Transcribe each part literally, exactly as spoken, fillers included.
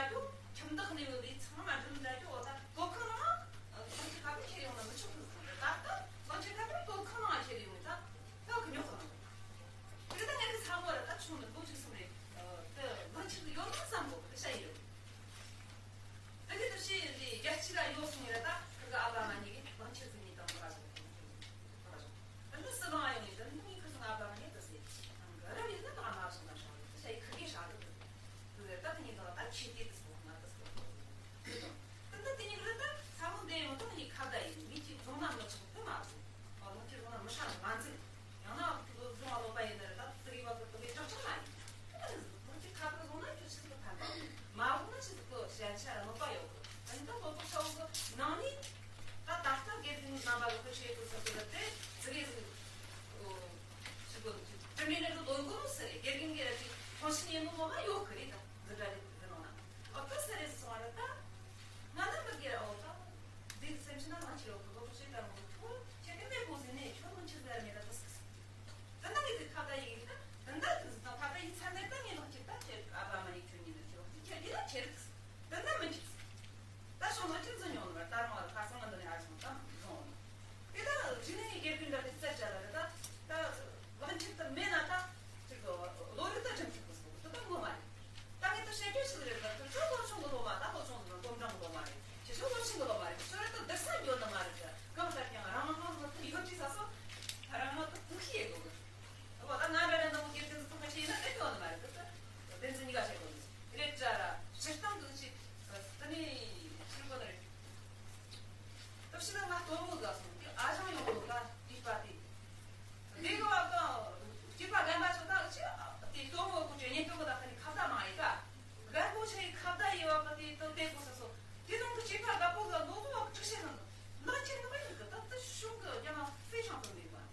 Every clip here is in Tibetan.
རྒྱུ་ཁྱིམ་བདག་གནས་ཡོད་པའི་ཚང་མ་འགྲུལ་འདྲ་རྒྱུ་འོ་ད་སློབ་ཁང་ནང་ལ་ལོ་ཆེ་ཁ་པར་ཁྱེར་ཡོང་ན་མི་ཆོག་གི་ཟེར། ད་ལྟ་ལོ་ཆེ་ཁ་པར་སློབ་ཁང་ནང་ཁྱེར་ཡོང་ད་ད་གི་ཉོག་གི་དེ་ད་ངས་གི་ཚ་བོ་ར་ད་ཆུང་ནི་ལོ་ཆེ་སོང་རེད། ད་ལོ་ཆེ་གི་ཡོད་ན་བསམ་གོ་གི་ཤ་ཡི་རེད། ད་གི་ད་ཤེས་ཡིན་དེ་རྒྱལ་སྤྱི་ལ་ཡོད་སོང་ཡོད་ད་གི་ཨ་བ་མ་གཉིས་གི་ལོ་ཆེ་གི་གཉིས་དང་མ་ག་ཟེར། ད་ནི་སི་ལང་ཡོང་ནས་ད་ནི་ཁི་སང་ཨ་བ་མ་ནས་ད་སེ། རབ་ཡིན་ན་ད་མ་སོང་ན་ཧྲ་ལ་ད་ཤ་ཡི་ཁི་གི་ཧྲ་ལ་ད། ད་ད་ནི་ད་ད་ཁྱེད་དེ་ད་སོང་ན་ད་སོང་། ད་ད་དེ་ནི་རེད་ད་ས་མོ་འདི་ཡོང་ད་ནི་ཁ་བརྡ་ཡིན་མི་གཅིག་བཟུང་ན་མི་ཆོག་ད་མ་བཟུང་། ཨ་ལོ་ཁྱེད་བཟུང་ན་མི་ཧྲ་ལ་མ་འཛིན། ཡང་ན་ཁྱེད་བཟུང་ཨ་ལོ་པ་ཡིན་ན་རེད་ད་ད་ཡི་བ་ད་ད་ཡི་ཅག་ཅག་མ་ཡིན། ད་ད་ནི་ཁྱེད་ཁ་བརྡ་བཟུང་ན་ཁྱོད་ཆི་ཟིག་ཕན་པ། མ་བཟུང་ན་ཆི་ཟིག་གི་ཞན་ཆ་ལོ་པ་ཡོད་གི། ཨ་ནི་ད་ལོ་པ་ཆ་བོ་གི་ནང་ནི། ད་ད་ལྟ་དགེ་རྒན་རྣམ་པ་གི་ཁུ་ཆེ་ཁུ་ཚོ་དེ་ལ་དེ་ཙི་གེ་ཟིག་ཨོ། ཞུ་གོ་ནི་དྲི་མེད་ལས་འགྲོ་དོན་གོ་ནོ་སི་རེད། དགེ་རྒན་གི་ར་ཅིག་ཐོང་ཤི་ཉེ་མོ་ངོ་མ་ཡོད་གི་རེད། ད་འཛི་དྲ་རེད་དེ་ནང་ན་ཨོ་ད་སི་རེད་སོང་བ་ར་ད་ང་ན་མི་དགེ་ར་ཨོ་ད་དེ་གི་སེམས་ཤི་ན་ང་ཆི་ཡོད་གི་ལོ་ཁུ་ཆེ་ད་རུང་གི་ཁོ་ཁྱེད་ཀི་མེད་གོ་ཟིན་ནས་ཁྱོད་ལོ་ཆི་ཟེར་མེད་ད་ད་སི་སི་ད་ན་གི་དེ་ཁ་ད་ཡིག་ད་ད་ད་དེ་ཟི་ད་ཁ་ད་ཡིག་ཚ་ནས་ད་ངས་ལོ་ཁྱེད་ད་ཁྱེད་ཨ་བ་མ་ཡིག་ཁྱོད་ཉིད་ལ་ཁྱེད་ལོ་ཁྱེད་ཁྱེད་དེ་ད་ཁྱེད་རེད། ད་ལྟ་མི་འཇིགས། ད་ཤོག་ལོ་ཅིག་འཛིན་ཡོང་ནི་མ་རེད། ད་རང་ལ་ཁ་སང་ང་འདི་ནས་ཨ་ཞང་ད་འཛིན་ཡོང་ནི། དེ་ད་རིག་གནས་དགེ་རྒན་འདྲ་དེ་རྩད་བཅད་ལ་རེད། ད་ད་ལག་འཁྱེར་ད་མེད་ན་ད་ཅིག་གི་བློ་རིག་ད་སྒྲིམ་ཐུབ་གི་སོང་། དེ་ད་ངོ་མ་རེད། ད་ངས་ད་བཤད་རྒྱུ་ཞིག་རེད། ད་ཁྱོད་ཚོ་ལོ་ཆུང་གི་སློབ་མ་ད་ལོ་ཆུང་གི་སློབ་འབྲིང་གི་སློབ་མ་རེད། ཁྱེད་ཚོ་ལོ་ཆུང་གི་སློབ་མ་རེད། ཁྱོད་རང་ད་བསྡུར་ས་འགྱོ་ནི་མ་རེད། ད་གང་ལྟར་ཀྱང་རང་དབང་ལ་ད་ཡོད་ཀྱི་ས་སོ། རང་དབང་ད་ཐུགས་ཤེས་ཡེ་དགོས་གི། འོ་ད་ང་འདྲ་རེད་ན་མོ་དགེ་རྒན་ཚོ་ཐོག་ཁ་ཤས་ཡིན་ན་ཨེ་ཐོན་ནི་མ་རེད། ད་བདེན་ཚིག་གཉིས་ཀ་བཤད་དགོས་ནི་རེད་དྲ་ར། སྤྱིར་བཏང་གི་ཅིག་ད་ནི་ཕྱིར་གོ་ནི་རེད། ད་ཕྱི་ལ་ང་སྟོན་མོ་དགའ་སོང་དེ་ཨ་ཞང་ཡོང་གོ་ད་དེ་པ་དེ། དེ་གི་བ་ད་སྐྱེས་པ་རྒན་པ་ཚོ་ད་ཅི་དེ་སྟོན་མོ་གོ་ཅི་གཉེན་སྟོན་གི་ད་ཁ་ནི་ཁ་བརྡ་མ་ཡི་ཀ། རྒན་པོ་ཆེ་ཡི་ཁ་བརྡ་ཡི་བ་གི་དེ་ད་དེ་གོ་ས་སོ། དེ་ནང་གི་སྐྱེས་པ་རྒད་པོ་ལ་ལོ་ལོ་བ་གི་ཁྲིག་ཤེས་ནང་ལ་ཁྱེད་ནི་མ་ཡིན་གི། ད་ད་གཞུང་གི་རྒྱ་མ་非常的明白།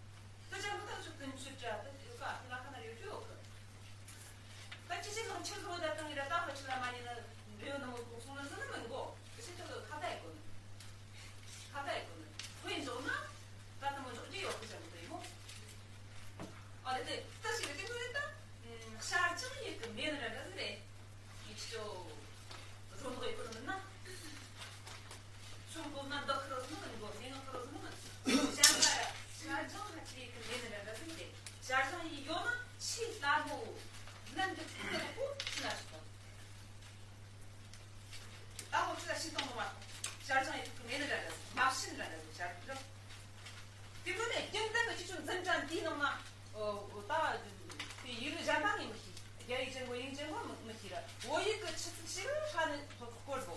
ད་ཅང་གི་ད་ཅིག་ཀུན་སྤྱོད་འདྲ་ད་ཡོད་ཀ་དེ་ལ་ཁ་ན་ཡོད་རྒྱུ་ཡོད་གི། ད་ཅི་ཞིག་ལང་ཆེར་བཟོ་ད་ཏང་གི་ར་ད་ཧ་ཆི་ལ་མ་ཉེ་ན་འབྲེལ་ཡོད་ནི་མོ་གོ་སོང་ན་ཟི་ནི་མི་འགོ་ད་ཅི་ད་ཁ་བརྡ་ཡི་གོ་ནི། ཁ་བརྡ་ཡི་གོ་ནི་དཔེ་འཇོག་ན་ད་ད་མོ་འཇོག་རྒྱུ་ཡོད་གི་ཅང་གི་ཡིན་མོ། ཨ་ལེ་དེ་ད་ཞིག་གི་དེ་ངོས་ད་ཤར་ཅང་ཡི་གི་མེད་ནི་ར་འདྲ་ཟིག་རེད། ཡིག་ཆོ་བཟོ་འདོགས་ཡི་གོ་ནི་མིན་ན། ཆུང་གོ་ན་འདག་ཁུར་ཟིན་ནི་མིན་གོ་ནི་ངག་ཁུར་ཟིན་ནི་མིན། ཞར་ལ་ཤར་ཅང་ཧ་ཅི་གི་མེད་ནི་ར་འདྲ་ཟིག་རེད། ཤར་ཅང་ཡི་ཡོད་ན་ཆེས་སླ་མོ་ནན་གི་ཐུག་གི་གོ་ཆི་ན་ཞིག་གོ། ད་ཧོ་ཆི་ལ་ཤིན་ཏོང་མོ་མ་ཤར་ཅང་ཡི་ཐུག་གི་མེད་ནི་ར་འདྲ་ཟིག་མ་ཤིན་ར་འདྲ་ཟིག་ཤར་ཅང་། དེ་ཁོ་ནས་རྒྱུན་ལྡན་གྱི་ཁྱེད་ཚོ་འཛིན་གྲྭ་འདིའི་ནང་ན་ད་དེ་ཡིག་རིགས་གཞན་པ་ངས་མི་ཤེས། རྒྱ་ཡིག་ཅན་པོ་དབྱིན་ཅན་པོ་མི་མི་ཤེས་ར། བོད་ཡིག་གི་ཆི་ཚིག་ཞིག་ཧྲ་ནས་ཐོ་སྐོར་བོ།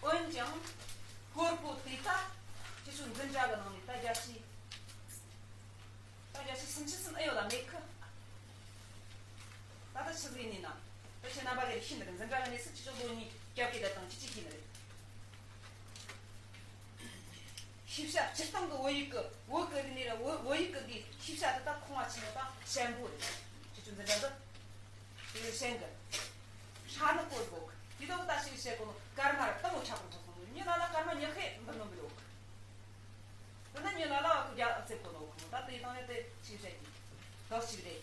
འོན་ཀྱང་སྐོར་པོ་དེ་ད་ཁྱེད་ཚོ་འཛིན་གྲྭ་གི་ནང་ནས་ད་རྒྱ་ཆེ་ད་རྒྱ་ཆེ་སུམ་ཅུ་ཙམ་ཨེ་ཡོད་ལ་མེད་གི། ད་ལྟ་ཆི་ཟིག་ཡིན་ན། ད་ཁྱེད་རྣམ་པ་ལས་ཤེས་ནི་རེད། འཛིན་གྲྭ་གི་གནས་ཚུལ་ཁྱེད་ཚོ་ལོ་གཉིས་རྒྱབ་ཀྱི་ད་དང་ཁྱེད་ཅི་ཤེས་ནི་རེད། ཤེས་བྱ་སྤྱིར་བཏང་གི་བོད་ཡིག་གི་བོད་གི་རིག་གནས་ར་བོད་བོད་ཡིག་གི་འདི་ཤེས་བྱ་དེ་ད་ཁོང་བ་ཆེ་ནོ་ད་ཞན་པོ་རེད། ཁྱེད་ཚོ་འཛིན་གྲྭ་འདི་དེ་ཞན་གི་ཧྲ་ནི་སྐོར་བོ་གི་དེ་དག་ད་ཞིག་བཤད་གོ་ནོ་སྐར་མ་ར་ཏང་བོ་ཆག་པོ་ཐོག་སོང་ནོ་ཉི་ལ་ལ་སྐར་མ་ཉི་ཤེས་འབུར་ནོ་འབུར་ཡོད་གི། དེ་ན་ཉི་ལ་ལ་བ་གི་རྒྱ་ཨ་ཙེ་གོ་ནོ་གི་ད་དེ་དང་ཡ་དེ་ཞིག་བཤད་གི་དག་ཞིག་རེད།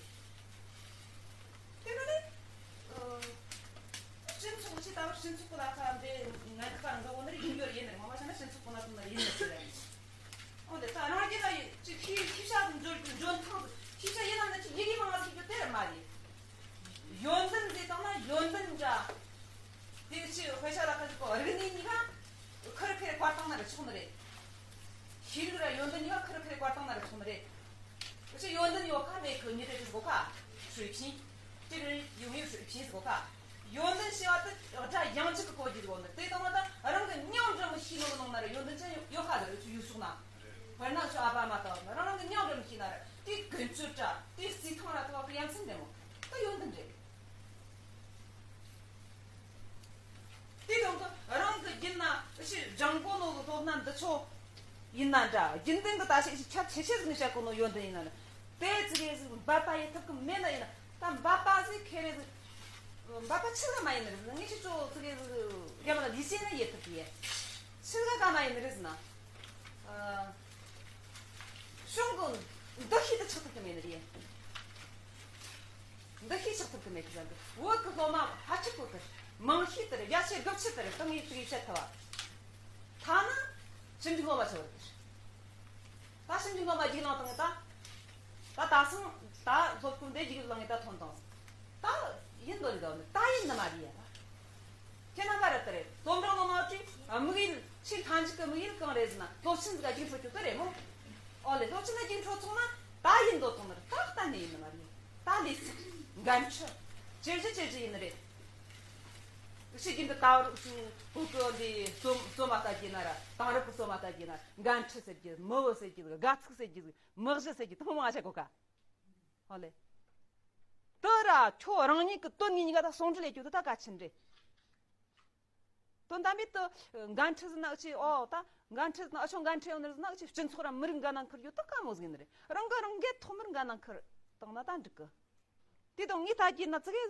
དེ་ནས་ནི། སྤྱི་ཚོགས་ཀྱི་ལྟ་བ་སྤྱི་ཚོགས་ཀྱི་ལ་ཁ་འདི་ངན་ཁག་འགག་འོ་ནི་ཡིན་རྒྱུ་ཡིན་ནི་མ་མ་ཆ་ན་སྤྱི་ཚོགས་ཀྱི་ལ་ཁ་ན་ཡིན་ནི་ཟེར་ཡ་ཡིན། འོ་དེ་ད་རང་རྒྱལ་ལ་ཡིན་ཅི་ཤེས་ཤེས་བྱ་འཇོན་འཇོན་ཐང་ཤེས་བྱ་ཡིན་ན་ནི་ཅི་ཡི་གེ་མང་ང་ཟིག་རྒྱུ་དེ་ར་མ་རེད། ཡོན་ཏན་ཟེར་དང་ན་ཡོན་ཏན་འདྲ། དེ་ཅི་དཔེ་ཆ་ལ་ཁ་ཅིག་གོ་རིག་གནས་གཉིས་ཀ་ཁུར་ཁེར་བཀར་བཏང་ན་ར་ཆོག་ནི་རེད། ཤེས་རིག་ར་ཡོན་ཏན་གཉིས་ཀ་ཁུར་ཁེར་བཀར་བཏང་ན་ར་ཆོག་ནི་རེད། ཁྱོད་ཡོན་ཏན་ཡོད་ཁ་མེད་ཁུ་ཉི་ཏེ་ཅི་གོ་ཁ་水平།这个人有没有水平 ཟེར་གོ་ཁ། ཡོན་ཏན་ཞེས་པ་དེ་སྒྲ་ཡང་གཅིག་གི་གོ་རྒྱུ་ཟེར་གོ་ནི་དེ་དང་བ་དང་རང་གི་མྱིང་འདྲ་མི་ཤེས་ནོ་གི་ནང་ན་ར་ཡོན་ཏན་ཅན་ཡོད་ཁ་ཟེར་ཁྱོད་ཡུལ་ཕྱོགས་ན། དཔེར་ན་ཁྱོད་ཨ་ཕ་མ་ལྟ་བ་ན་རང་རང་གི་མྱིང་འདྲ་མི་ཤེས་ན་ར་དེ་ཀུན་སྤྱོད་འདྲ་དེ་རྩིས་ཐང་ར་ལྟ་བ་གི་ཡ་མཚན་འདྲ་མོ་ད་ཡོན་ཏན་རེད། དེ་དང་གི་རང་གི་རྒྱུད་ན་ཞི་སྦྱང་གོ་ནོ་གི་སློབ་ན་འདི་ཚོ་ཡིན་ན་འདྲ་རྒྱུན་ལྡན་གི་ད་ཞིག་ཞིག་ཁྱད་ཆེ་ཆེ་ཟིག་ནས་བཤད་གོ་ནོ་ཡོན་ཏན་ཡིན་ན་འདྲ་དེ་ཙི་གེ་ཟིག་འབད་པ་ཡེ་ཐུབ་གི་མེད་ན་ཡིན་ན་ད་འབད་པ་ཟིག་ཁེ་རེ་ཟིག་འབད་པ་ཆི་ལ་མ་ཡིན་ནི་རེད་ཟིག་ངས་ཁྱེད་ཚོ་ཙི་གེ་ཟིག་རྒྱ་མ་ལ་ལི་ཅེ་ན་ཡེ་ཐུབ་གི་ཡེ་ཆི་ལ་ག་མ་ཡིན་ནི་རེད་ཟིག་ན། གཞུང་གི་འདུ་ཤེས་དེ་ཆགས་ཐུབ་གི་མེད་ནི་རེད། འདུ་ཤེས་ཆགས་ཐུབ་གི་མེད་གི་ཟེར་གི། བོད་གི་སློབ་མ་ཕལ་ཆེར་བོད་གི་ མང་ཤོས་དེ་རེད། བརྒྱ་ཆ་དགུ་བཅུ་དེ་རེད། ད་ངས་དེ་གའི་བཤད་ཐུབ་བ། ཐ་ན་ཞིབ་འཇུག་སློབ་མ་ཆེ་བ་རེད། ད་ཞིབ་འཇུག་སློབ་མ་རྒྱུགས་ལངས་བཏང་ད། ད་ད་སང་ད་སློབ་ཁུལ་འདི་རྒྱུགས་ལངས་ངས་ད་ཐོན་བཏང་། ད་ཡིན་དོ་རེད་དོ། ད་ཡིན་ནི་མ་རེད་ཡ། ཁྱེད་རྣམ་པ་རེད་དེ་རེད། སློབ་འབྲིང་ནང་ནང་ཅིག་དམིགས་ཡུལ་ཆེས་མཐའ་མཇུག་གི་དམིགས་ཡུལ་གང་རེད་ཟེར་ན་སློབ་ཆེན་ཟིག་རྒྱུགས་འཕྲོད་རྒྱུ་དེ་རེད་མོ། ཨོ་ལེ། སློབ་ཆེན་ལ་རྒྱུགས་འཕྲོད་སོང་ན་ད་ཡིན་དོ་བཏང་ནི་རེད། ད་གཏན་ནས་ཡིན་ནི་མ་རེད། ད་ལས་ཚིག་འགན་འཁྲི་ཇེ་ཆེ་ཇེ་ཆེ་ཡིན་ནི་རེད། ཤི་རྒྱུ་འདི་ད་བར་ཤི་བོད་གི་འདི་རྩོམ་རྩོམ་མ་ལྟ་རྒྱུ་ན་ར། དེང་རབས་གི་རྩོམ་མ་ལྟ་རྒྱུ་ན་འགན་འཁྲི་ཟེར་རྒྱུ། མི་བུ་ཟེར་རྒྱུ། དགའ་ཚིག་ཟེར་རྒྱུ། མི་གཞི་ཟེར་རྒྱུ་ཐུན་མོང་མ་བྱ་གོ་ཀ། ཧོ་ལེ། དེ་ར་ཁྱོད་རང་ཉིད་ཀྱི་དོན་ངེས་གཉིས་ཀ་ད་ཟུང་འབྲེལ་ཡེད་རྒྱུ་དེ་ད་གལ་ཆེན་རེད། དོན་དམ་པའི་དུ་འགན་འཁྲི་ཟིན་ན་ཨུ་ཆི་ཨོ་ད་འགན་འཁྲི་ཟིན་ན་ཨུ་ཆོ་འགན་འཁྲི་ཡོང་ནི་ཟིན་ན་ཨུ་ཆི་སྤྱི་ཚོགས་ར་མི་རིགས་འགན་ན་འཁུར་རྒྱུ་དེ་དཀའ་མོ་ཟིག་ཡིན་ནི་རེད། རང་གི་རང་འགན་ཐོག་མར་འགན་ན་འཁུར་བཏང་ན་ད་འགྲིག་གི། དེ་དང་ངས་ད་གྱིས་ན་ཙི་གེ་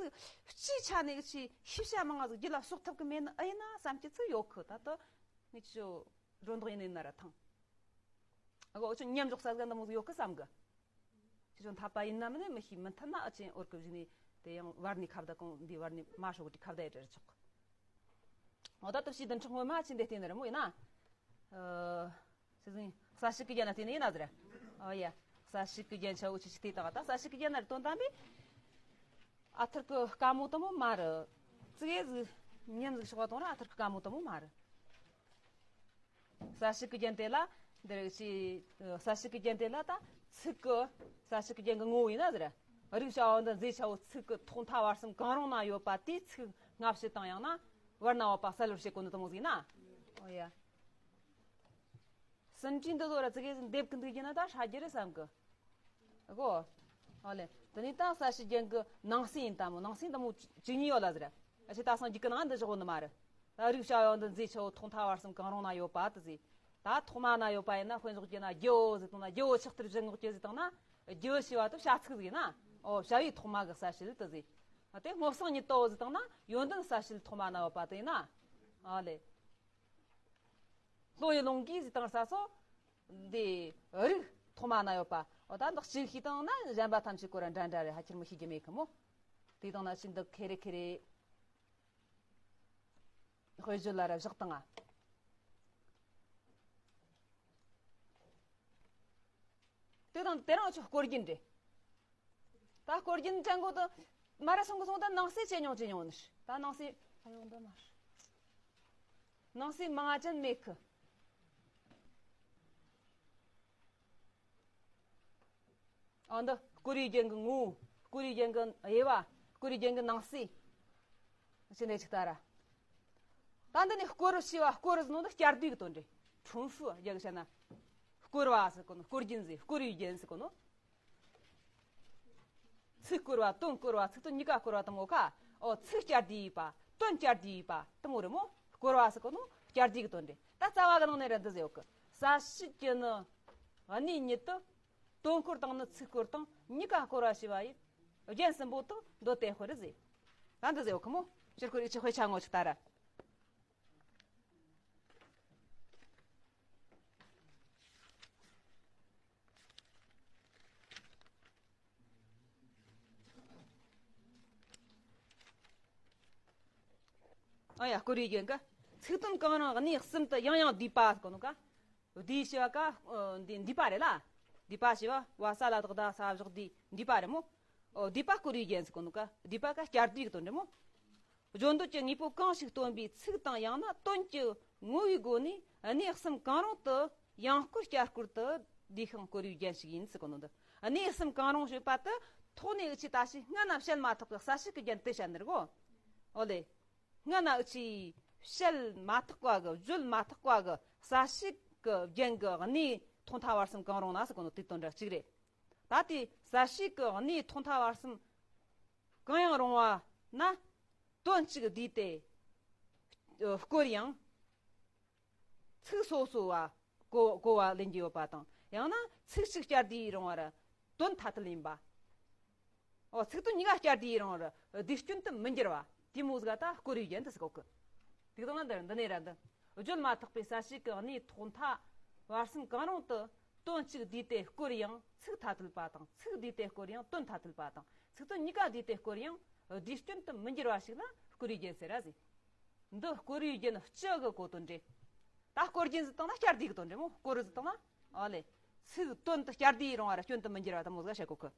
སྤྱིའི་ཆ་ནས་ཨུ་ཆི་ཤེས་བྱ་མང་ང་ཟིག་རྒྱུད་ལ་ཟུག་ཐུབ་གི་མེད་ནི་ཨེ་ཡིན་ན་བསམ་གྱི་ཚིག་ཡོད་གི། ད་དུ་ངས་ཁྱོད་སྒྲོ་འདོགས་ཡིན་ནི་ཡིན་ན་ར་ཐང་། ཨ་གོ་ཨུ་ཆོ་མཉམ་འཇོག་ས་ཟིག་འདི་མོ་ཟིག་ཡོད་གི་བསམ་གི། ཁྱེད་ཚོ་འཐད་པ་ཡིན་ན་མིན་ནི་མི་ཤེས། མི་འཐད་ན་ཨ་ཆེན་འོར་གི་བཞིན་ནི་དེ་ཡང་བར་ནས་ཁ་བརྡ་གོང་འདི་བར་ནས་མ་ཧྲོ་གི་ཁ་བརྡ་ཡེ་དྲ་ཆོག་འོ་ད་སྟོབས་ཤིག་བདུན་ཕྲག་སྔོན་མ་ཨ་ཆེན་དེ་བལྟས་ནི་རེད་མོ། ཡིན་ན་ཨ་སི་ཟིན་ས་ཞིག་གི་རྒྱན་ན་བལྟས་ནི་ཡིན་ན་ཟེར། ཨོ་ཡ། ས་ཞིག་གི་རྒྱན་ཆ་འུ་ཆི་ཞིག་བལྟས་དང་། ད་ས་ཞིག་གི་རྒྱན་ན་རེད། དོན་དམ་པའི་ཨ་ཐུར་གི་དཀའ་མོ་དུ་མོ་མ་རེད། ཙི་གེ་ཟིག་ཉམས་ཟིག་ཤོག་པ་དང་ར་ཨ་ཐུར་གི་དཀའ་མོ་དུ་མོ་མ་རེད། ས་ཞིག་གི་རྒྱན་དེ་ལ་འདིར་ཅི། ས་ཞིག་གི་རྒྱན་དེ་ལ་ད་ཚིག་གི། ས་ཞིག་གི་རྒྱན་གི་ངོ་བོ་ཡིན་ན་ཟེར། རིགས་བྱ་བ་འདི་མཛེས་བྱ་བོ་ཚིག་གི་ཐོག་མཐའ་བར་གསུམ་གང་རུང་ན་ཡོད་པ་དེའི་ཚིག་སྔ་ཕྱི་དང་ཡང་ན་བར་ན་བབ་པ་གསལ་བར་བྱེད་གོ་ནི་དུ་མོ་ཟིག་ཡིན་ན། ཨོ་ཡ། ཟིན་བྲིས་འདི་ཚོ་ར་ཙི་གེ་འདེབས་གི་འདུག་རྒྱུ་ན་ད་ཧྲ་རྒྱུ་རེད་བསམ་གི། གོ། ཨོ་ལེ། དེ་ནས་ད་ས་ཞིག་རྒྱན་གི་ནང་གསེས་ཡིན་ད་མོ། ནང་གསེས་འདི་མོ་བཅུ་གཉིས་ཡོད་ལ་ཟེར། ཨ་ཆེ་ད་སང་རྒྱུག་གི་ནང་འདི་བཞག་གོ་ནི་མ་རེད། ད་རིགས་བྱ་བ་འདི་མཛེས་བྱ་བོ་ཐོག་མཐའ་བར་གསུམ་གང་རུང་ན་ཡོད་པ་དེ་ཟེར། ད་ཐོག་མ་ན་ཡོད་པ་ཡིན་ན་དཔེ་འཇོག་རྒྱུ་ན་རྒྱུ་བོ་ཟེར་བཏང་ན་རྒྱུ་བོ་ཆགས་ཐུབ་རྒྱུ་འཇུག་རྒྱུ་ཟེར་བཏང་ན་རྒྱུ་བོ་ཞེས་པ་དེ་བྱ་ཚིག་ཟིག་ཡིན་ན། ཨོ་བྱ་བའི་ཐོག་མ་གི་གསལ་བྱེད་དེ་ཟེར། ཨ་དེ་སྔོ་བསངས་ཉིད་དོ་ཟེར་བཏང་ན་ཡོན་ཏན་གསལ་བྱེད་ཐོག་མ་ན་ཡོད་པ་དེ་ཡིན་ན། ཨ་ལེ། ལྷོ་ཡི་ལུང་གིས་ཟེར་བཏང་ས་སོ། འདི་རིགས་ཐོག་མ་ན་ཡོད་པ། ཨོ་ད་འདི་གཅིག་ཤེས་བཏང་ན་གཞན་པ་ཐམས་ཅད་ཀོ་ར་འདྲ་འདྲ་རེད། ཧ་ཁྱེར་མི་ཤེས་རྒྱུ་མེད་གི་མོ། དེ་བཏང་ན་ཅི་འདི་ཁེ་རེ་ཁེ་རེ། དཔེ་བརྗོད་ལ་ར་བཞག་བཏང་ང་། དེ་དང་དེ་རང་ཆོ་སྐོར་རྒྱུན་རེད། ད་སྐོར་རྒྱུན་དྲན་གོ་དུ་མ་ར་སོང་གི་སོང་ད་ནང་གསེས་ཇེ་ཉུང་ཇེ་ཉུང་ནི་རེད། ད་ནང་གསེས་ཨ་ཡོང་འདི་མ་རེད། ནང་གསེས་མང་ང་ཅན་མེད་གི། ཨ་འདི་སྐོར་བའི་རྒྱན་གྱི་ངོ་བོ། སྐོར་བའི་རྒྱན་གྱི་དབྱེ་བ། སྐོར་བའི་རྒྱན་གྱི་ནང་གསེས། ཅི་འདྲ་ཅིག་ལྟ་ར། ད་འདི་ནི་སྐོར་ཞེས་པ། སྐོར་ཟེར་ནོ་འདི་བསྐྱར་ཟློས་ཀྱི་དོན་རེད། ཁྲུང་ཧྥུ་རྒྱག་བྱས་ན། སྐོར་བ་ཟེར་གོ་ནོ། སྐོར་རྒྱན་ཟེར། སྐོར་བའི་རྒྱན་ཟེར་གོ་ནོ། ཚིག་སྐོར་བ། དོན་སྐོར་བ། ཚིག་དོན་གཉིས་ཀ་སྐོར་བ་དུ་མོ་ཁ། ཨོ་ཚིག་བསྐྱར་ཟློས་ཡས་པ། དོན་བསྐྱར་ཟློས་ཡས་པ་དུ་མོ་རེད་མོ། སྐོར་བ་ཟེར་གོ་ནོ་བསྐྱར་ཟློས་ཀྱི་དོན་རེད། ད་རྩ་བ་གི་ནང་ནས་ར་འདི་ཟེར་ཡོད་གི། ས་བྱི་གི་ནི་གནས་ཉིད་དུ། དོན་སྐོར་དང་ནི་ཚིག་སྐོར་དང་གཉིས་ཀ་སྐོར་བ་ཞེས་པ་ཡི། རྒྱན་གསུམ་པོ་དག་མདོ་དེ་དཔེ་རེད་ཟེར། ད་འདི་ཟེར་ཡོད་གི་མོ། སྤྱིར་སྐོར་ཡིག་ཆ་དཔེ་ཆ་ངོ་ཅིག་ལྟ་ར། ཨ་ཡ། སྐོར་བའི་རྒྱན་ག། ཚིག་དོན་གང་རུང་གནས་གསུམ་དུ་ཡང་ཡང་བསྡུས་པ་ཟེར་གོ་ནོ་ག། བསྡུས་ཞེས་པ་ག། ཨ་འདི་བསྡུས་པ་རེད་ལ། བསྡུས་པ་ཞེས་པ་བ་ས་ལ་བཏགས་བསྡ་ས་བཞག་བསྡུས། བསྡུས་པ་རེད་མོ། ཨོ་བསྡུས་པ་སྐོར་བའི་རྒྱན་ཟེར་གོ་ནོ་ག། བསྡུས་པ་ག་བསྐྱར་ཟློས་ཀྱི་དོན་རེད་མོ། བརྗོད་འདོད་ཀྱི་དངོས་པོ་གང་ཞིག་སྟོན་པའི་ཚིག་དང་ཡང་ན་དོན་གྱི་ངོ་བོའི་སྒོ་ནས་གནས་གསུམ་གང་རུང་དུ་ཡང་སྐོར་བསྐྱར་སྐོར་དུ་བསྡུས་ཤིང་སྐོར་བའི་རྒྱན་ཞིག་ཡིན་ཟེར་གོ་ནོ་འདི། གནས་གསུམ་གང་རུང་ཞེས་པ་དེ་ཐོག་ནས་འུ་ཆོས་ད་ཞིག་སྔ་ན་བཤད་མ་ཐག་གི་གསལ་བྱེད་ཀྱི་རྒྱན་དེ་བཤད་ནི་རེད་གོ། ཨོ་ལེ། སྔ་ན་འུ་ཆོས་བཤད་མ་ཐག་པ་གི། བརྗོད་མ་ཐག་པ་གི་གསལ་བྱེད་ཀྱི་རྒྱན་གྱི་གནས་ཐོག་མཐའ་བར་གསུམ་གང་རུང་ན་ཟེར་གོ་ནོ་དེ་དོན་འདྲ་གཅིག་རེད། ད་དེ་གསལ་བྱེད་ཀྱི་གནས་ཐོག་མཐའ་བར་གསུམ་གང་ཡང་རུང་བ་ན། དོན་གཅིག་བསྡུས་ཏེ་སྐོར་ཡང་། ཚིག་སོ་སོ་བ་གོ་གོ་བ་ལེན་རྒྱུ་ཡོད་པ་དང་། ཡང་ན་ཚིག་གཅིག་བསྐྱར་ཟློས་རུང་བར་དོན་ཐ་དད་ཡིན་པ། ཨོ་ཚིག་དོན་གཉིས་ཀ་བསྐྱར་ཟློས་རུང་བར་བསྡུས་སྐྱོན་དུ་མི་འགྱུར་བ་དེ་མོ་ཟིག་ད་སྐོར་བའི་རྒྱན་དུ་ཟེར་གོ་གི། དེ་དང་ན་འདིར་འདི་ནས་ར་འདི། བརྗོད་མ་ཐག་པའི་གསལ་བྱེད་ཀྱི་གནས་ཐོག་མཐའ་བར་གསུམ་གང་རུང་དུ་དོན་གཅིག་བསྡུས་ཏེ་སྐོར་ཡང་ཚིག་ཐ་དད་པ་དང་། ཚིག་བསྡུས་ཏེ་སྐོར་ཡང་དོན་ཐ་དད་པ་དང་། ཚིག་དོན་གཉིས་ཀ་བསྡུས་ཏེ་སྐོར་ཡང་བསྡུས་སྐྱོན་དུ་མི་འགྱུར་བ་ཞིག་ལ་ བསྐོར་བའི་རྒྱན་ཟེར་ར་ཟེར། འདི་བསྐོར་བའི་རྒྱན་སྤྱི་གི་གོ་དོན་རེད། ད་བསྐོར་རྒྱན་ཟེར་བཏང་ན་བསྐྱར་ཟློས་གི་དོན་རེད་མོ། བསྐོར་ཟེར་བཏང་ན། ཨོ་ལེ། ཚིག་དོན་དུ་བསྐྱར་ཟློས་ཡིན་རུང་བ་ར་སྐྱོན་དུ་མི་འགྱུར་བ་དེ་མོ་ཟིག་བཤད་གོ་གི།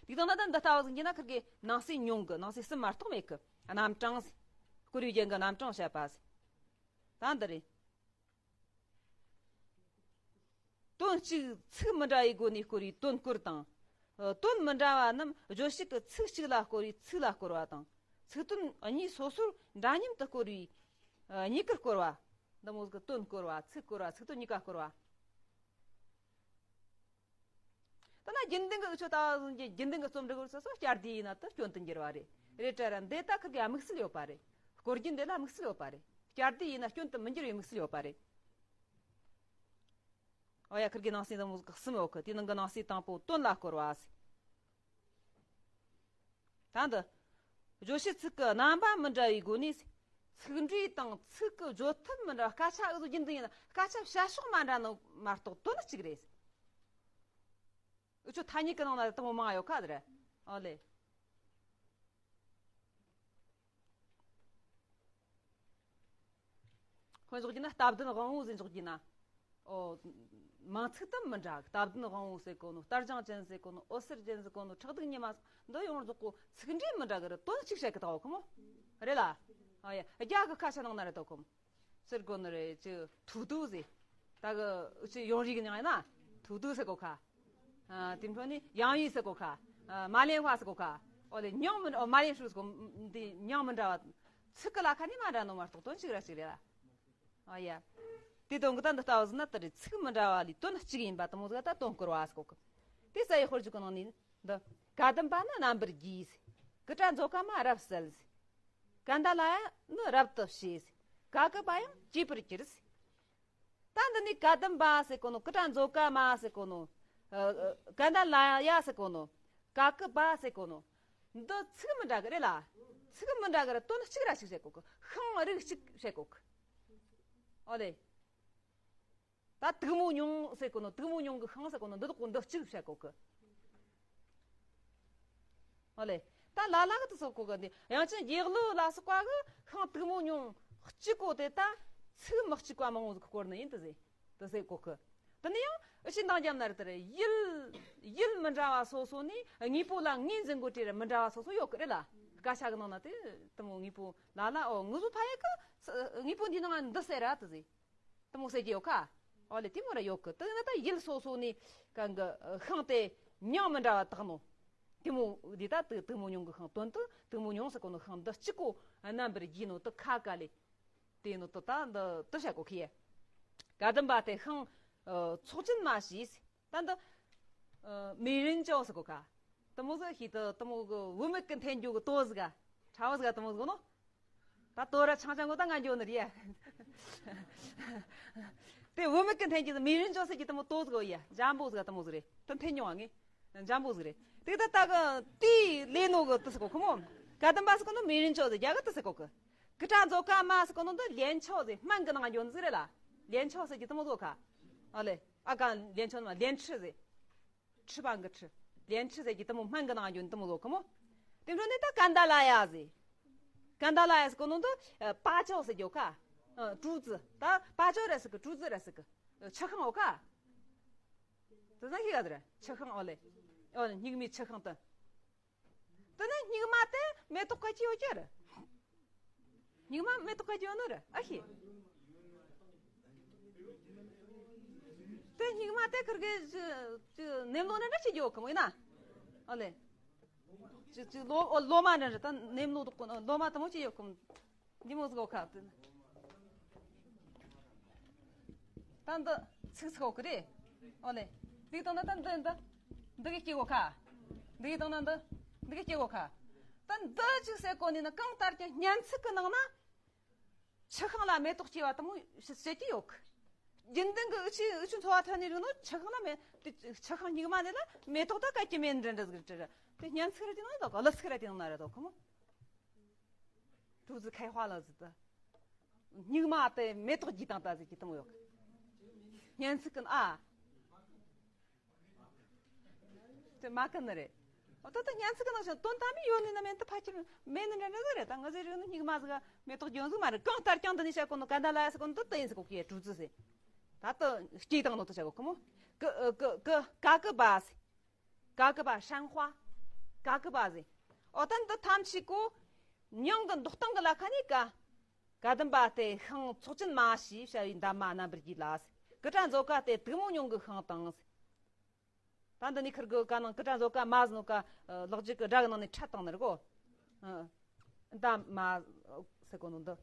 དེ་བཏང་ན་ད་འདི་ལྟ་བུ་ཟིག་ཡིན་ན་ཁིར་གི་ནང་གསེས་ཉུང་གི། ནང་གསེས་གསུམ་མ་གཏོགས་མེད་གི། རྣམ་གྲངས་ཟེར། བསྐོར་བའི་རྒྱན་གི་རྣམ་གྲངས་བཤད་པ་ཟེར། ད་འདི་རེད། དོན་གཅིག་ཚིག་མི་འདྲ་བའི་སྒོ་ནས་བསྐོར་བའི་དོན་བསྐོར་དང་། ཨ། དོན་མི་འདྲ་བ་རྣམས་བརྗོད་བྱེད་ཀྱི་ཚིག་གཅིག་ལ་བསྐོར་བའི་ཚིག་ལ་བསྐོར་བ་དང་། ཚིག་དོན་གཉིས་སོ་སོར་འདྲ་མཉམ་དུ་བསྐོར་བའི། ཨ། གཉིས་ཀར་བསྐོར་བ། འདི་མོ་ཟིག་གི་དོན་བསྐོར་བ། ཚིག་བསྐོར་བ། ཚིག་དོན་གཉིས་ཀ་བསྐོར་བ། ད་ན་རྒྱུན་ལྡན་གྱི་འུ་ཆོ་ལྟ་བུ་ཟིག་གི་རྒྱུན་ལྡན་གྱི་རྩོམ་འབྲི་གི་སོ་སོ་བསྐྱར་ཟློས་ཡིན་ན་ད་སྐྱོན་དུ་འགྱུར་བ་རེད། རེད་དྲ་ར། འདི་ད་ཁིར་གི་དམིགས་བསལ་ཡོད་པ་རེད། བསྐོར་རྒྱན་འདི་ལ་དམིགས་བསལ་ཡོད་པ་རེད། བསྐྱར་ཟློས་ཡིན་ན་སྐྱོན་དུ་མི་འགྱུར་བའི་དམིགས་བསལ་ཡོད་པ་རེད། ཨོ་ཡ། ཁིར་གི་ནང་གསེས་དང་པོ་གསུམ་ཡོད་གི། དེའི་ནང་གི་ནང་གསེས་དང་པོ་དོན་ལ་བསྐོར་བ་ཟེར། ད་འདི། བརྗོད་བྱེད་ཚིག་གི་རྣམ་པ་མི་འདྲ་བའི་སྒོ་ནས། ཚིག་འགྲེལ་དང་ཚིག་གི་བརྗོད་ཐབས་མི་འདྲ། སྐད་ཆ་འུ་ཚོ་རྒྱུན་དུ་ཡིན་ན་སྐད་ཆ་བཤད་ཕྱོགས་མ་འདྲ་ནོ་མ་གཏོགས་དོན་གཅིག་རེད། འུ་ཆོ་ཐ་སྙད་ཀྱི་ནང་ན་དེ་མོ་མང་ཡོད་ཁ་དེ་རེད། ཨོ་ལེ། ཁོ་འཇོག་རྒྱུ་ན་སྟབས་བདེ་དབང་བོ་ཟེར་འཇོག་རྒྱུ་ན། ཨོ། མིང་ཚིག་དེ་མི་འདྲ་གི། སྟབས་བདེ་དབང་བོ་ཟེར་གོ་ནོ། རྟ་རྒྱང་ཅན་ཟེར་གོ་ནོ། འོད་ཟེར་ཅན་ཟེར་གོ་ནོ། ཁྲག་ཐིགས་ཉི་མ། འདི་ཡོངས་རྫོགས་གོ་ཚིག་འགྲེལ་མི་འདྲ་གི་རེད། དོན་གཅིག་བཤད་གི་ད་འོ་ཁོ་མོ། རེད་ལ། ཨ་ཡ། རྒྱ་གི་ཁ་ཤས་ནང་ན་རེད་ད་ཁོ་མོ། ཟེར་གོ་ནི་རེད། ཅི་ཐུག་ཐུག་ཟེར། ད་གི་འུ་ཆོ་ཡོང་རིགས་ཀྱི་མྱིང་ཡིན་ན་ཐུག་ཐུག་ཟེར་གོ་ཁ། ཨ། དེ་འཕྲོ་ནི་ཡང་ཡུས་ཟེར་གོ་ཁ། ཨ། མ་ལེན་ཧྭ་ཟེར་གོ་ཁ། ཨོ་ལེ། མྱིང་མི་འདྲ། ཨོ། མ་ལེན་ཧྲུའུ་ཟེར་གོ། འདི་མྱིང་མི་འདྲ་བ། ཚིག་གི་ལ་ཁ་ནི་མ་འདྲ་ནོ་མ་གཏོགས་དོན་གཅིག་ར་གཅིག་རེད་ལ། ཨ་ཡ། དེ་དོན་གི་ད་འདི་ལྟ་བུ་ཟིན་ན་དེ་རེད། ཚིག་མི་འདྲ་བ་ལས་དོན་གཅིག་ཡིན་པ་དེ་མོ་ཟིག་ད་དོན་བསྐོར་བ་ཟེར་གོ་གི། དེ་ས་ཡི་དཔེར་བརྗོད་གི་ནང་ནས་འདི། ག་དམ་པ་ནི་རྣམ་པར་རྒྱས། ཀུ་ཏྲ་མཛོ་ཀ་མ་རབ་གསལ། ཀ་ན་ད་ལ་ཡ་ནི་རབ་ཏུ་ཕྱེ། ཀ་ཀུ་པ་ཡང་བསྐྱེད་པར་གྱུར། ད་འདི་ནི་ག་དམ་པ་ཟེར་གོ་ནོ། ཀུ་ཏྲ་མཛོ་ཀ་མ་ཟེར་གོ་ནོ། ཨ། ཨ། ཀ་ན་ད་ལ་ཡ་ཟེར་གོ་ནོ། ཀ་ཀུ་པ་ཟེར་གོ་ནོ། འདི་ཚིག་མི་འདྲ་གི་རེད་ལ། ཚིག་མི་འདྲ་གི་རེད། དོན་གཅིག་ར་གཅིག་བཤད་གོ་གི། ཤིང་རིགས་གཅིག་བཤད་གོ་གི། ཨོ་ལེ། ད་དུག་མོ་ཉུང་ཟེར་གོ་ནོ། དུག་མོ་ཉུང་གི་ཤིང་ཟེར་གོ་ནོ། འདི་དག་གོ་འདི་གཅིག་བཤད་གོ་གི། ཨོ་ལེ། ད་ལ་ལ་གི་དེ་ཟེར་གོ་གི། འདི་དབྱངས་ཅན་དགྱེས་གླུ་ལ་སོགས་པ་གི་ཤིང་དུག་མོ་ཉུང་གཅིག་གོ་དེ་ད་ཚིག་མི་གཅིག་པ་མང་བོ་ཟིག་བསྐོར་ནི་ཡིན་དུ་ཟེར། དུ་ཟེར་གོ་གི། དེ་ནི་ཡང་ཨུ་ཆོས་འདང་རྒྱབ་ན་རེད། དེ་རེད། ཡུལ། ཡུལ་མི་འདྲ་བ་སོ་སོ་ནས་དངོས་པོ་ལ་ངོས་འཛིན་གོ་དུས་ར་མི་འདྲ་བ་སོ་སོ་ཡོད་གི་རེད་ལ། སྐད་ཆ་གི་ནང་ན་དེ་དེ་མོ་དངོས་པོ་ལ་ལ། ཨོ། ངུ་བཟོ་ཕ་ཡུལ་གི་དངོས་པོ་འདིའི་ནང་ང་འདི་ཟེར་ར་དུ་ཟེར། དེ་མོ་ཟེར་གྱི་ཡོད་ཁ། ཨོ་ལེ། དེ་མོ་ར་ཡོད་གི། དེ་ནི་ད་ཡུལ་སོ་སོ་ནས་གང་གི་ཤིང་དེ་མྱིང་མི་འདྲ་བ་བཏགས་ནོ། དེ་མོ་འདི་ད་དུ་དུག་མོ་ཉུང་གི་ཤིང་དོན་དུ་དུག་མོ་ཉུང་ཟེར་གོ་ནོ་ཤིང་འདི་གཅིག་གོ་རྣམ་པར་རྒྱས་ནོ་དུ་ཁ་ཀ་ལེ། དེ་ནོ་དུ་ད་འདི་དུ་བཤད་གོ་ཁི་ཡ། ག་དམ་པ་དེ་ཤིང་ཚོགས་ཅན་མ་ཞེས། ད་འདི། ཨ། 美人蕉ཟེར་གོ་ཁ། དེ་མོ་ཟིག་ཤི་དེ་དེ་མོ་གི་བུད་མེད་ཀྱི་འཐེན་རྒྱུ་གི་དོ་ཟིག་ག་ཁྲ་བོ་ཟིག་ག་དེ་མོ་ཟིག་ནོ། ད་དོ་ར་ཆང་ཆང་གོ་ད་ང་འགྱོ་ནི་རེད་ཡ། དེ་བུད་མེད་ཀྱི་འཐེན་རྒྱུ་ཟིག 美人蕉ཟེར་གྱི་དེ་མོ་དོ་ཟིག་གོ་ཡ། འཇམ་པོ་ཟིག་ག་དེ་མོ་ཟིག་རེད། དེ་འཐེན་མྱོང་བ་ངས། འཇམ་པོ་ཟིག་རེད། དེ་ད་ད་གི་དེ་ལས་ནོ་གི་དེ་ཟེར་གོ་ཁོ་མོ། ག་དམ་པ་ཟེར་གོ་ནོ། 美人蕉ཟེར་རྒྱ་གི་དེ་ཟེར་གོ་གི། ཀུ་ཏྲ་མཛོ་ཀ་མ་ཟེར་གོ་ནོ་འདི་ལན་ཆོག་ཟེར། སྨན་གི་ནང་འགྱོ་ནི་ཟིག་རེད་ལ། ལན་ཆོག་ཟེར་གྱི་དེ་མོ་ཟིག་ག་ཨ་ལེ། ཨ་ག་ལན་ཆོག་ནི་མ་ལན་ཁྲི་ཟེར། ཁྲི་པ་གི་ཁྲི། ལན་ཁྲི་ཟེར་གྱི་དེ་མོ་སྨན་གི་ནང་འགྱོ་ནི་དེ་མོ་ཟིག་གི་མོ། དེ་འཕྲོ་ནས་ད་ཀ་ན་ད་ལ་ཡ་ཟེར། ཀ་ན་ད་ལ་ཡ་ཟེར་གོ་ནོ་འདི་པ་ཅོ་ཟེར་རྒྱུ་ཁ། ཨ། 竹子། ད་པ་ཅོ་ར་ཟེར་གི། 竹子ར་ཟེར་གི། ཆུ་ཤིང་འོ་ཁ། དེ་ཟ་ཤི་ག་དེ་ར་ཆུ་ཤིང་འོ་ལེ། འོ་ལེ། སྨྱུག་མའི་ཆུ་ཤིང་དེ། དེ་ནས་སྨྱུག་མ་དེ་མེ་ཏོག་ག་ཅི་ཡོད་ཀྱི་རེད། སྨྱུག་མ་མེ་ཏོག་ག་ཅི་ཡོད་ནོ་རེད། ཨ་ཤི། དེ་སྨྱུག་མ་དེ་ཁིར་གི་ནེམ་ལོ་ནས་འདྲ་ཅི་ཡོད་གི་མོ་ཡིན་ན། ཨ་ལེ། ཅི་ཅི་ལོ། ཨོ། ལོ་མ་འདྲ་རེད། ད་ནེམ་ལོ་དུ་ལོ་མ་དེ་མོ་ཅི་ཡོད་གི་མོ། འདི་མོ་ཟིག་གོ་ཁ་དེ། ད་འདི་ཚིག་ཚིག་གོ་གི་རེད། ཨོ་ལེ། འདི་དང་ན་ད་འདི་འདི་འདི་གི་སྐྱེ་གོ་ཁ། འདི་གི་དང་ན་འདི་འདི་གི་སྐྱེ་གོ་ཁ། ད་འདི་ཅིག་ཟེར་གོ་ནི་ན་གང་ལྟར་ཀྱང་སྙན་ཚིག་གི་ནང་ན་ཆུ་ཤིང་ལ་མེ་ཏོག་སྐྱེ་བ་དེ་མོ་བཤད་ཀྱི་ཡོད་གི། རྒྱུན་ལྡན་གྱི་འུ་ཆོའི་འུ་ཆོའི་འཚོ་བ་ཐོན་ནི་རིག་ནོ། ཆུ་ཤིང་ལ་མེ་དེ་ཆུ་ཤིང་སྨྱུག་མ་ནི་ལ་མེ་ཏོག་ད་ག་ཅི་མེད་འདྲ་འདྲ་ཟིག་རེད། དེ་སྙན་ཚིག་རེད་དེ་ནང་ད་ག་གླུ་ཚིག་རེད་དེ་ནང་ན་རེད་དོ་ཁོ་མོ། 竹子开花了ཟེར་ད། སྨྱུག་མ་དེ་མེ་ཏོག་རྒྱས་བཏང་ད་ཟེར་གྱི་དེ་མོ་ཡོད་གི། སྙན་ཚིག་གི་ཨ། དེ་མ་གི་ནི་རེད། ཨོ་ད་ལྟ་སྙན་ཚིག་གི་ནང་བཞིན་དོན་དམ་པའི་ཡོད་ནི་ན་མེད་ནི་ཕལ་ཆེར་མེད་ནི་འདྲ་འདྲ་ཟིག་རེད། ད་ང་ཟེར་རིགས་ནི་སྙིགས་མ་ཟིག་མེ་ཏོག་ལྗོན་ཟིག་མ་རེད། གང་ལྟར་ཀྱང་འདི་ནས་བཤད་གོ་ནོ་གན་ད་ལ་ཡ་ཟེར་གོ་ནོ་འདི་ད་ཡིན་ཟེར་གོ་གི་གྲུ་ཙི་ཟེར། ད་ལྟ་སྐྱེས་བཏང་ནོ་ད་བཤད་གོ་གི་མོ། ཀི་ཀི་ཀི་ཀ་ཀི་པ་ཟེར། ཀ་ཀི་པ་ཧྲན་ཧྭ། ཀ་ཀི་པ་ཟེར། ཨོ་ད་འདི་ཐམས་ཅད་གོ། མྱང་གི་འདོགས་སྟངས་གི་ལ་ཁ་ནས་ཀ། ཀ་དམ་པ་སྟེ་ཤིང་ཚོགས་ཅན་མ་ཞེས་བྱ་བའི་འདབ་མ་རྣམ་པར་རྒྱས་ལ་ཟེར། ཀི་ཏྲ་མཛོ་ཀ་སྟེ་དུག་མོ་མྱོང་གི་ཤིང་དང་ཟེར། ད་འདི་ནས་ཁིར་གི་ཀ་ནང་ཀི་ཏྲ་མཛོ་ཀ་མ་ཟེར་ནོ་ཀ། ལག་རྗེས་ཀྱི་སྒྲ་གི་ནང་ནས་ཁྲལ་བཏང་ནི་རེད་གོ། ཨ། འདབ་མ་ཟེར་གོ་ནོ་འདི།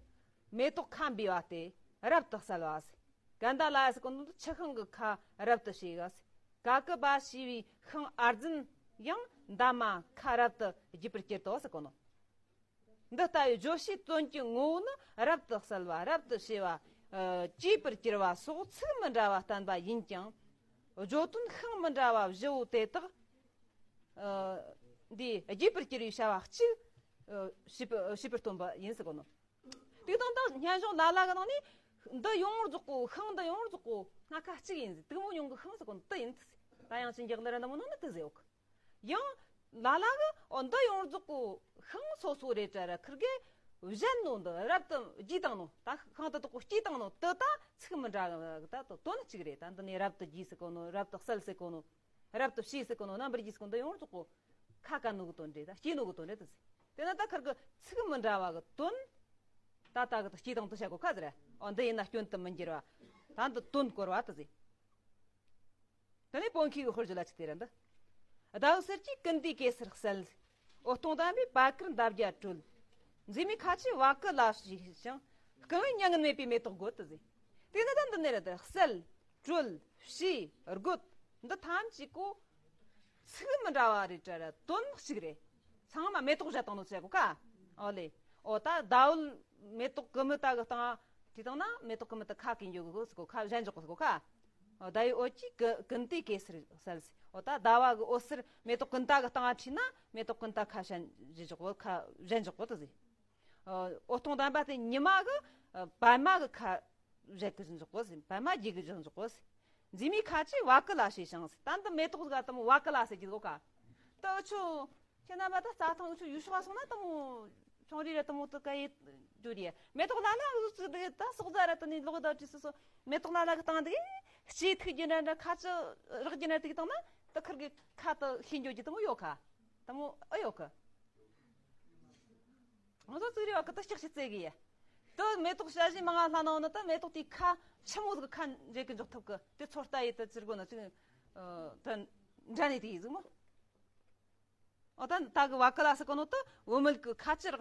མེ་ཏོག་ཁ་འབུས་པ་སྟེ་རབ་ཏུ་གསལ་བ་ཟེར། གན་ད་ལ་ཡ་ཟེར་གོ་ནོ་འདི་ཆུ་ཤིང་གི་ཁ་རབ་ཏུ་ཕྱེ་བ་ཟེར། ཀ་ཀི་པ་ཞེས་པའི་ཤིང་ཨར་རྫུན་ཡང་འདབ་མ་ཁ་རབ་ཏུ་རྒྱས་པར་གྱུར་ཏོ་ཟེར་གོ་ནོ། འདི་ལྟ་བུའི་བརྗོད་བྱའི་དོན་གྱི་ངོ་བོ་ནི་རབ་ཏུ་གསལ་བ་རབ་ཏུ་ཕྱེ་བ། ཨ། གྱེས་པར་གྱུར་པ་སོགས་ཚིག་མི་འདྲ་བ་བསྟན་པ་ཡིན་ཀྱང་། བརྗོད་དོན་ཤིང་མི་འདྲ་བ་བཞི་བོ་དེ་དག་ཨ། འདིས་རྒྱས་པར་གྱུར་པའི་བྱ་བ་གཅིག་ཨ། བྱས་པ་བྱས་པར་སྟོན་པ་ཡིན་ཟེར་གོ་ནོ། དེ་དང་ད་སྙན་གཞུང་ལ་ལ་གི་ནང་ནས་འདི་ཡོངས་རྫོགས་གོ། ཤིང་འདི་ཡོངས་རྫོགས་གོ་སྣ་ཁ་གཅིག་ཡིན་ཟེར། དུག་མོ་མྱོང་གི་ཤིང་ཟེར་གོ་ནོ་དེ་ཡིན་ཟེར། ད་ཡང་ཅི་འཇག་ལ་ར་འདི་མོ་ནང་ནས་དེ་ཟེར་ཡོད་གི། ཡང་ལ་ལ་གི་ཨོ་འདི་ཡོངས་རྫོགས་གོ་ཤིང་སོ་སོ་རེད་དྲ་ར་ཁིར་གེ་བཞེངས་ནོ་འདི་རབ་ཏུ་རྒྱས་བཏང་ནོ། ད་ཤིང་དེ་དག་གོ་སྐྱེས་བཏང་ནོ་དེ་ད་ཚིག་མི་འདྲ་གི་ད་དོན་གཅིག་རེད། ད་འདི་ནས་རབ་ཏུ་རྒྱས་ཟེར་གོ་ནོ། རབ་ཏུ་གསལ་ཟེར་གོ་ནོ། རབ་ཏུ་ཕྱེ་ཟེར་གོ་ནོ། རྣམ་པར་རྒྱས་ཟེར་གོ་ནོ་འདི་ཡོངས་རྫོགས་གོ་ཁ་བཀར་ནོ་གི་དོན་རེད། ད་སྐྱེས་ནོ་གི་དོན་རེད་དེ་ཟེར། དེ་ན་ད་ཁིར་གི་ཚིག་མི་འདྲ་བ་གི་དོན། ད་ལྟ་གི་ད་སྐྱེས་བཏང་དུ་བྱ་གོ་ཁ་ཟེར། ཨོ་འདི་ཡིན་ན་སྐྱོན་དུ་མི་འགྱུར་བ། ད་འདི་དོན་སྐོར་བ་དེ་ཟེར། དེ་ནས་པོ་ཁྱི་གི་དཔེར་བརྗོད་ལ་ཅི་སྟེ་ར་འདི། ཟླ་འོད་གསལ་གྱི་ཀུན་ཏའི་གེ་སར་གསལ། འོད་སྟོང་ལྡན་པའི་བད་ཀར་འདབ་བརྒྱ་གྲོལ། མཛེས་མའི་ཁ་ཆེ་བ་ཀུ་ལ་ཞེས་ཤིང་། རྐང་བའི་མྱ་ངན་མེད་པའི་མེ་ཏོག་དགོད་དུ་ཟེར། དེ་ནི་ད་འདི་ནས་ར་ད་གསལ། གྲོལ། ཕྱེ། དགོད། འདི་ཐམས་ཅད་གོ། ཚིག་མི་འདྲ་བ་རེད་དྲ་ར་དོན་གཅིག་རེད། ཚང་མ་མེ་ཏོག་བཞག་བཏང་ནོ་ཟེར་གོ་ཁ། ཨོ་ལེ། ཨོ་ད་ཟླ་འོད་མེ་ཏོག་གི་མི་ད་གི་སྟེང་བྲིས་བཏང་ན་མེ་ཏོག་གི་མི་ད་ཁ་གི་འཇོག་གི་ཟེར་གོ་ཁ། གཞན་འཇོག་གི་ཟེར་གོ་ཁ། ཨོ་ཟླ་བའི་འོད་ཀྱིས་ཀུ་ཀུན་ཏའི་གེ་སར་གསལ་ཟེར། ཨོ་ད་ཟླ་བ་གི་འོད་ཟེར་མེ་ཏོག་ཀུན་ད་གི་སྟེང་བྲིས་ན་མེ་ཏོག་ཀུན་ད་ཁ་གཞན་འཇོག་གོ་ཁ། གཞན་འཇོག་གོ་དེ་ཟེར། ཨོ་འོད་སྟོང་ལྡན་པ་དེ་ཉི་མ་གི་ཨ་བད་མ་གི་ཁ་བཞག་གི་འཇོག་གོ་ཟེར། བད་མ་རྒྱས་གི་འཇོག་གོ་ཟེར། མཛེས་མའི་ཁ་ཆེ་བ་ཀུ་ལ་ཞེས་ཤིང་ཟེར། ད་འདི་མེ་ཏོག་ཟིག་ག་དེ་མོ་བ་ཀུ་ལ་ཟེར་གི་གོ་ཁ། ད་ཆོ་ཁྱེད་རྣམ་པ་ད་རྩྭ་ཐང་ཆོ་ཡུལ་ཤོག་སོང་ན་དེ་མོ་ཆུང་རི་རེ་དེ་མོ་དུ་ཀ་ཡེ་རྒྱུ་རེད། མེ་ཏོག་ལ་ལ་འུ་ཚུགས་དེ་ད་སོག་རྫ་ར་དེ་ནི་ལོག་ད་ཅི་སོ་སོ་མེ་ཏོག་ལ་ལ་གི་སྟེང་དེ་ལྕེ་ཐིག་རྒྱུ་འདྲ་འདྲ་ཁ་ཆུ་རག་རྒྱུ་འདྲ་དེ་གི་སྟེང་ན་ད་ཁིར་གི་ཁ་ད་ཤི་འགྱོ་རྒྱུ་དེ་མོ་ཡོད་ཁ། དེ་མོ་ཨེ་ཡོད་ཁ། ང་ཚོ་ཙིག་རེ་བ་ཀི་ཏི་ལྕགས་ཤིག་རྩེ་གི་ཡ། དེ་མེ་ཏོག་ཞལ་བཞི་མང་ང་ལྷ་ནང་ནི་ད་མེ་ཏོག་དེའི་ཁ་ཆི་མོ་ཟིག་ཁ་འབྲེག་གི་འཇོག་ཐུབ་གི། དེ་ཚོ་ལྟ་ཡི་དེ་ཙིར་གོ་ན་ཅིག་ཨ་དེ་འདྲ་ནི་དེ་ཡི་ཟིག་མོ། ཨོ་ད་ད་གི་བ་ཀུ་ལ་ཟེར་གོ་ནོ་ད་བུད་མེད་གི་ཁ་ཆེར་